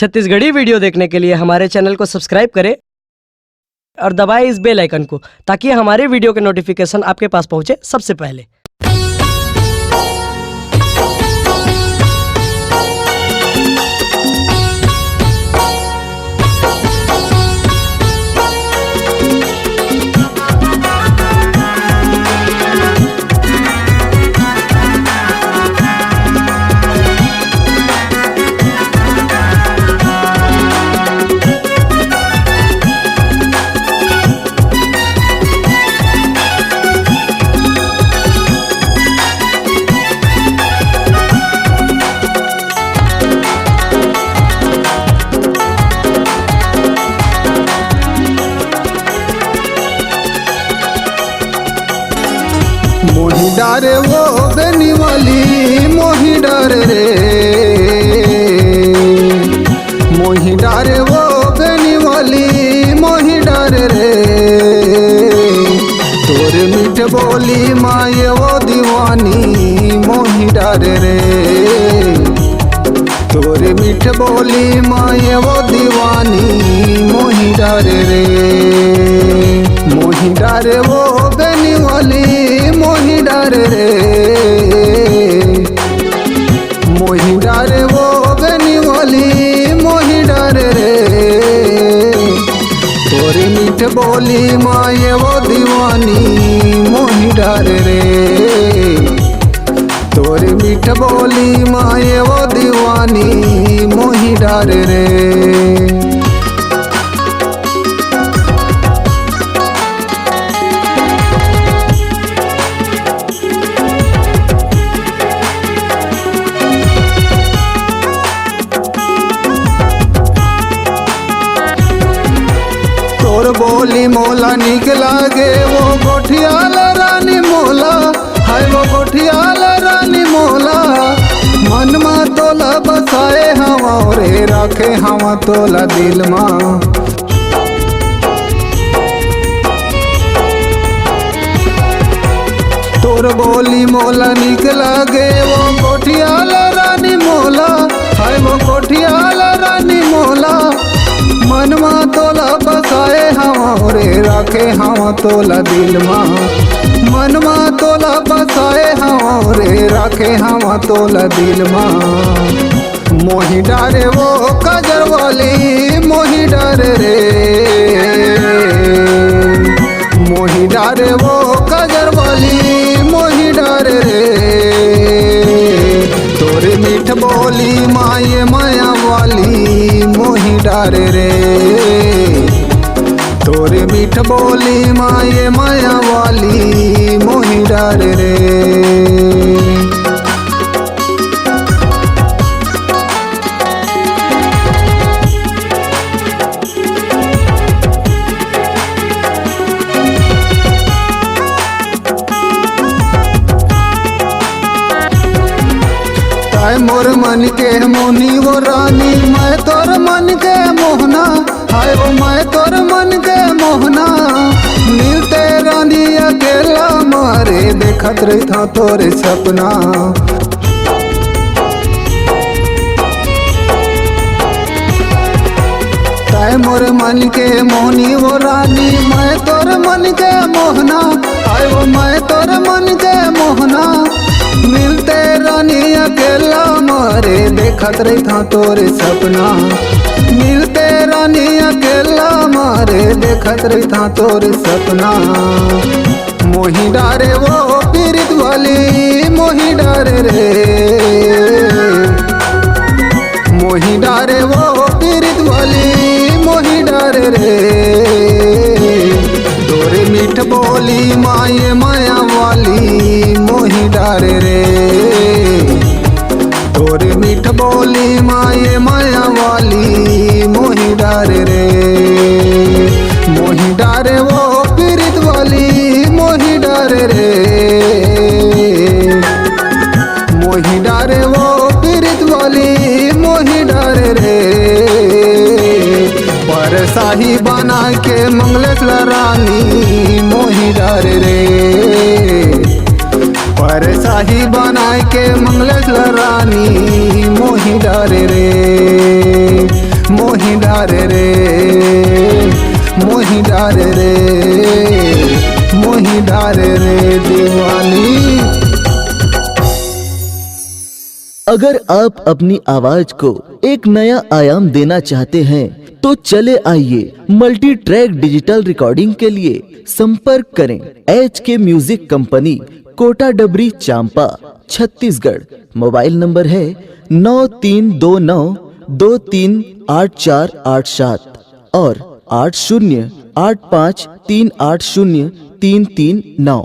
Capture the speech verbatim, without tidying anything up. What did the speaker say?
Chhattisgarhi video देखने के लिए हमारे चैनल को सब्सक्राइब करें और दबाएं इस बेल आइकन को, ताकि हमारे वीडियो के नोटिफिकेशन आपके पास पहुंचे सबसे पहले। मोही डारे वो बेनी वाली, मोही डारे रे। मोही डारे वो बेनी वाली, मोही डारे रे। तोर मीठ बोली माये वो दीवानी, मोही डारे रे। तोर मीठ बोली माये वो दीवानी, मोही डारे रे। मोही डारे वो बेनी वाली, मोही डारे रे। मोही डारे वो बेनी वाली, मोही डारे रे। तोर मीठ बोली माये वो दीवानी, मोही डारे रे। तोर मीठ बोली माये वो दीवानी, मोही डारे रे। तोर बोली मोला निक लागे, वो गोठियाल रानी मोला, हाय वो गोठियाल रानी मोला। मन मा तोला बसाए हवा रे, राखे हवा तोला दिल मा। तोर बोली मोला निक लागे, वो गोठियाल रानी मोला, हाय वो गोठियाल रानी मोला। मन मा तोला बसाए हवा रे, राखे हवा तोला दिल मा। मन मा तोला बसाए हवा रे, राखे हवा तोला दिल मा। मोही डारे वो काजर वाली, मोही डारे रे। मोही डारे वो काजर वाली, मोही डारे रे। तोरे मीठ बोली माये माया वाली, मोही डारे रे। तोरे मीठ बोली माये माया वाली, मोही डारे रे। तय मोर मन के मोहनी वो रानी, मैं तोर मन के मोहना। हाय वो मैं तोर मन के मोहना, मिलते रानी अकेला मारे, देखत रहिथा तोरे सपना। तय मोर मन के मोहनी वो रानी, मैं तोर मन के मोहना। हाय वो मैं तोर मन के मोहना, मिलते रानी अकेला मारे, देखत रहिथा तोरे सपना। मिलते रानी अकेला मारे, देखत रहिथा तोरे सपना। मोही डारे वो पीरित वाली, मोही डारे रे। मोही डारे वो पीरित वाली, मोही डारे रे। तोरे मीठ बोली माये माया वाली, मोही डारे रे। तोरे मीठ बोली माये माया वाली, मोही डारे रे। मोही डारे वो पीरित वाली, मोही डारे रे। मोही डारे वो पीरित वाली, मोही डारे रे। परसाही बना के मंगलेश ला रानी, मोही डारे रे। परसाही बना के मंगलेश ला रानी, मोही डारे रे। डारे रे, मोही डारे रे, मोही डारे रे दीवानी। अगर आप अपनी आवाज को एक नया आयाम देना चाहते हैं, तो चले आइए मल्टी ट्रैक डिजिटल रिकॉर्डिंग के लिए। संपर्क करें एच के म्यूजिक कंपनी, कोटा डबरी, चांपा, छत्तीसगढ़। मोबाइल नंबर है नौ तीन दो नौ दो तीन आठ चार आठ सात और आठ शून्य आठ पाँच तीन आठ शून्य तीन तीन नौ।